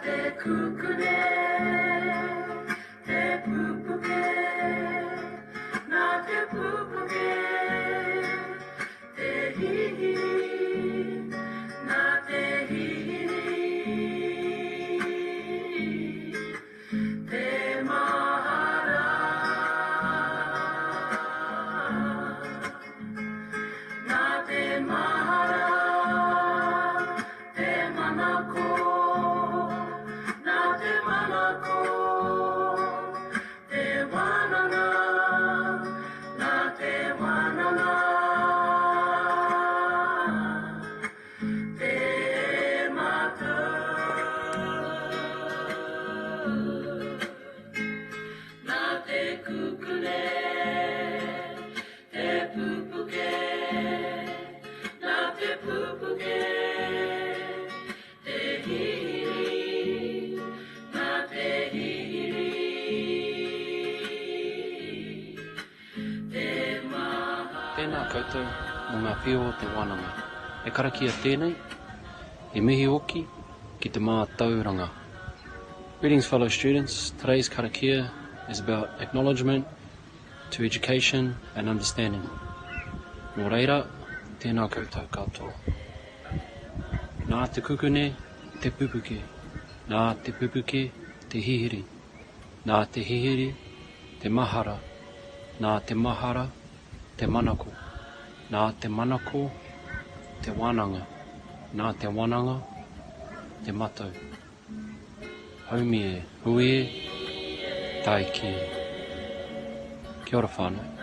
te kukune te pupuke, nā te pupuke te hihiri, nā te hihiri te mahara. Nā te mahara te manako, nā te manako te wānanga, nā te wānanga te matau. Nā te kukune te pupuke, nā te pupuke te hihiri, nā te hihiri te maha. Tēnā koutou mō ngā whio o te wānanga. He karakia tēnei, he mihi hoki ki te mātauranga. Greetings fellow students, today's karakia is about acknowledgement to education and understanding. Nō reira, tēnā koutou katoa. Nā te kukune te pupuke, nā te pupuke te hihiri, nā te hihiri te mahara, nā te mahara te manako, nā te manako te wananga, nā te wananga te matau. Haumi e, hui e, taiki e. Kia ora whānau.